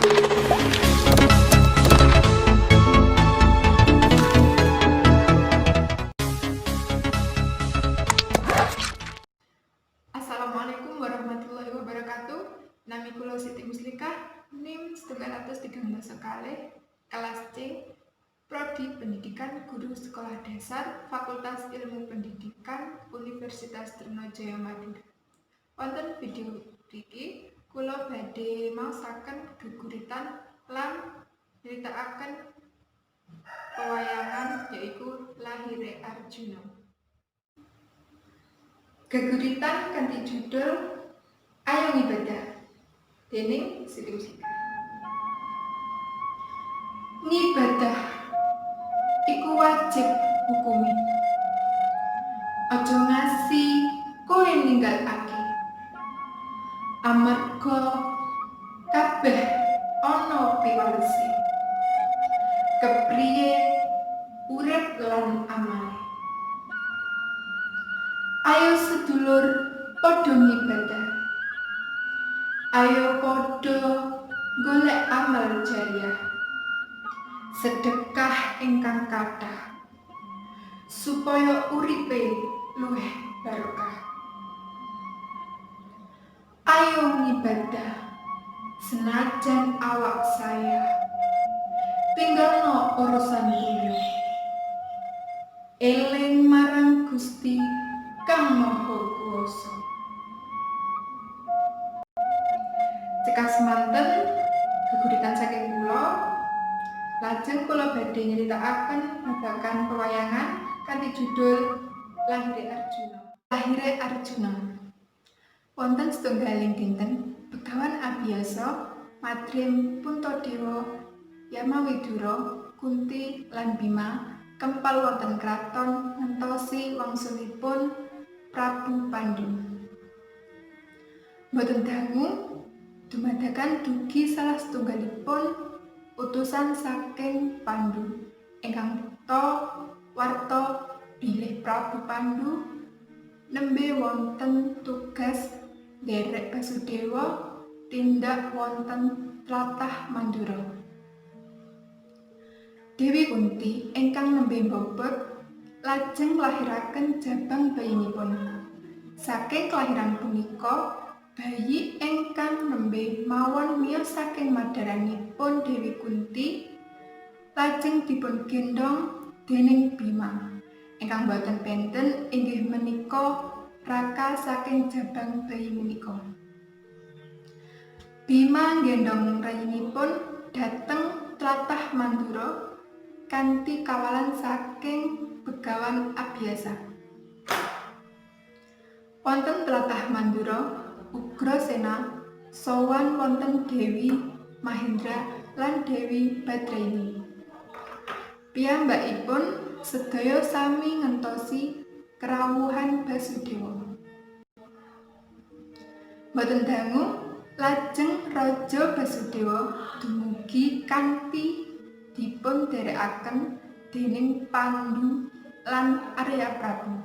Assalamualaikum warahmatullahi wabarakatuh. Nami kula Siti Muslikah, NIM 913 kelas C, Prodi Pendidikan Guru Sekolah Dasar, Fakultas Ilmu Pendidikan, Universitas Trunojoyo Madura. Wonten video mriki kula badhe maosaken geguritan lan nyritakaken pewayangan, yaiku Lahire Arjuna. Geguritan kanthi judul Ayo Ngibadah dening Siti Muslikah. Ngibadah iku wajib hukume. Aja ngasi kowe ninggalake. Amarga kabeh ana piwalese. Kepriye urip lan amale. Ayo sedulur padha ngibadah. Ayo padha golek amal jariah. Sedekah ingkang kathah supaya uripe luwih barokah. Ayo ngibadah senajan awak saya. Tinggalno urusan dunya. Eling marang Gusti Kang Maha Kuwasa. Cekap semanten geguritan saking kula. Lajeng kula badhe nyritakaken babagan pewayangan kanthi judul Lahire Arjuna. Lahire Arjuna. Wonten setunggaling dinten, Begawan Abiyasa, Madrim, Puntadewa, Yamawidura, Kunti lan Bima kempal wonten kraton ngentosi wangsulipun Prabu Pandhu. Boten dangu dumadakan dugi salah setunggalipun utusan saking Pandhu ingkang mbekta warta bilih Prabu Pandhu nembe wonten tugas nderek Basudewa tindak wonten tlatah Mandura. Dewi Kunti ingkang nembe mbobot lajeng nglahiraken jabang bayinipun. Saking kelahiran punika, bayi ingkang nembe mawon miyos saking madharanipun Dewi Kunti lajeng dipun gendhong dening Bima, ingkang boten benten inggih menika raka saking jabang bayi punika. Bima nggendhong rayinipun dhateng tlatah Mandura kanthi kawalan saking Begawan Abiyasa. Wonten tlatah Mandura, Ugrasena sowan wonten Dewi Mahendra lan Dewi Badraini. Piyambakipun sedaya sami ngentosi kerawuhan Basudewa. Boten dangu lajeng Raja Basudewa dumugi kanthi dipun dherekaken dening Pandhu lan Arya Prabu.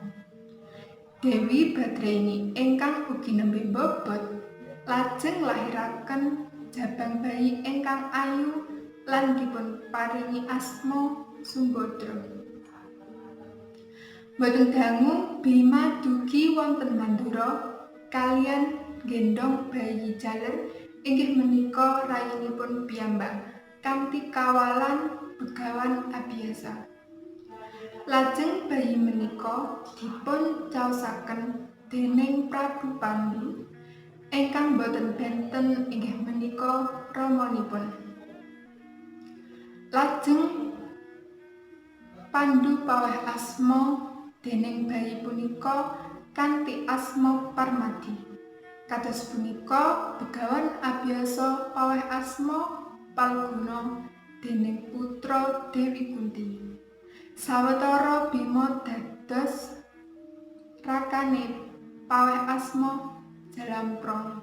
Dewi Badraini ingkang ugi nembe mbobot lajeng nglahiraken jabang bayi ingkang ayu lan dipun paringi asma Sumbadra. Boten dangu Bima dugi wonten Mandura kaliyan nggendhong bayi jaler inggih menika rayinipun piyambak kanthi kawalan Begawan Abiyasa. Lajeng bayi menika dipun caosaken dening Prabu Pandhu ingkang boten benten inggih menika ramanipun. Lajeng Pandhu paweh asma dening bayi punika kanthi asma Parmadi. Kados punika Begawan Abiyasa paweh asma Palguna dening putra Dewi Kunti. Sawetara Bima dados rakane paweh asma Jalamprong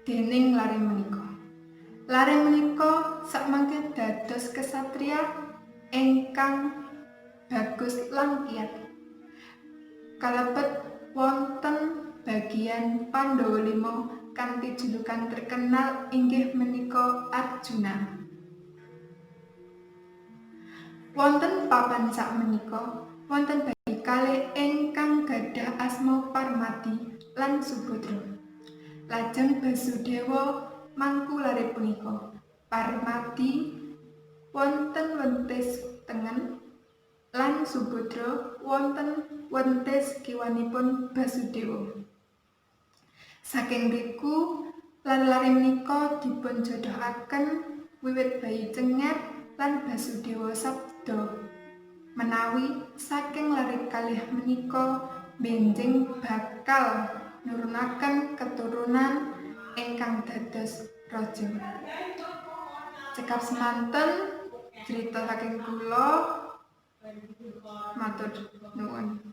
dening lare menika. Lare menika sakmangke dados kesatria ingkang bagus lan kiyat. Kalebet wonten bagian Pandhawa Lima kanthi julukan terkenal inggih menika Arjuna. Wonten papan sakmenika wonten bayi kalih ingkang gadhah asma Parmadi lan Subadra. Lajeng Basudewa mangku lare punika. Parmadi wonten wentis tengen lan Subadra wonten wentis kiwanipun Basudewa. Saking riku lare-lare menika dipunjodohaken wiwit bayi cenger lan Basudewa sabda menawi saking lare kalih menika benjing bakal nurunaken keturunan ingkang dados raja. Cekap semanten crita saking kula, matur nuwun.